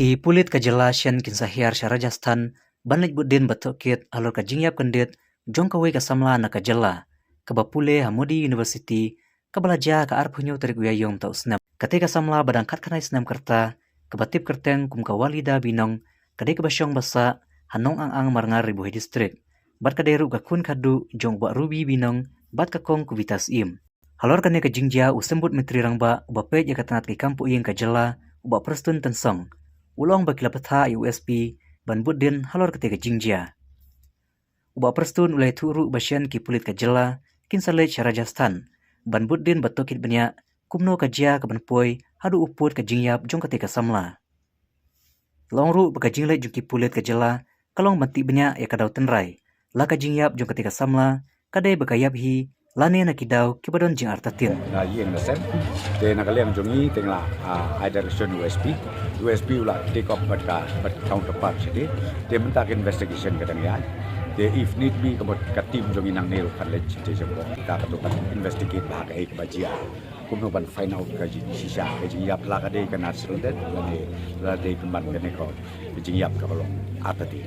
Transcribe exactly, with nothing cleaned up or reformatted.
Ki pulit ka jylla shen kin sa hiar sha Rajasthan ban leit bud dien bad tohkit halor ka jingïap kyndit jong kawei ka samla na ka jylla kaba pule ha Modi University, kaba la jia ka arphew hynñiew tarik u Ïaïong mynta u snem. Katei ka samla ba dang khatkhyndai snem ka rta, kaba tip kyrteng kum ka Walida Binong, ka dei kaba shong ba sah ha Nongang-ang Marngar, Ri Bhoi District, bad ka dei ruh ka khun khadduh jong u Bah Ruby Binong bad ka kong Kuvita Syiem. Halor kane ka jingjia, u Symbud Myntri Rangbah uba peit ïa ka tnat ki kam pohïing ka jylla, u Bah Prestone Tynsong, u la ong ba ki la bthah ïa u S P ban bud dien halor katei ka jingjia. U Bah Prestone u la ïathuh ruh ba shen ki pulit ka jylla kin sa leit sha Rajasthan ban bud dien bad tohkit bniah kumno ka jia ka ban poi haduh u pud ka jingïap jong katei ka samla. La ong ruh ba ka jingleit jong ki pulit ka jylla ka long ban tih bniah ïa ka daw tynrai, la ka jingïap jong katei ka samla ka dei ba ka ïap hi lane na ki daw kiba don jingartatien. Na ïing na sem, te na ka liang jong ngi te ngi la, ah, ai direction U S P. U S P u la take up bad ka, bad counterpart shatei. Te mynta ka investigation ka dang ïaid. Te if need be, ka mut ka team jong ngi nangne ruh kan leit shatei sha Bor. Kita ka to kan investigate ba ha kaei kaba jia. Kumno ban find out ka jingshisha ka jingïap, la ka dei ka natural death lane la dei pynban kane ka jingïap kaba long artatien.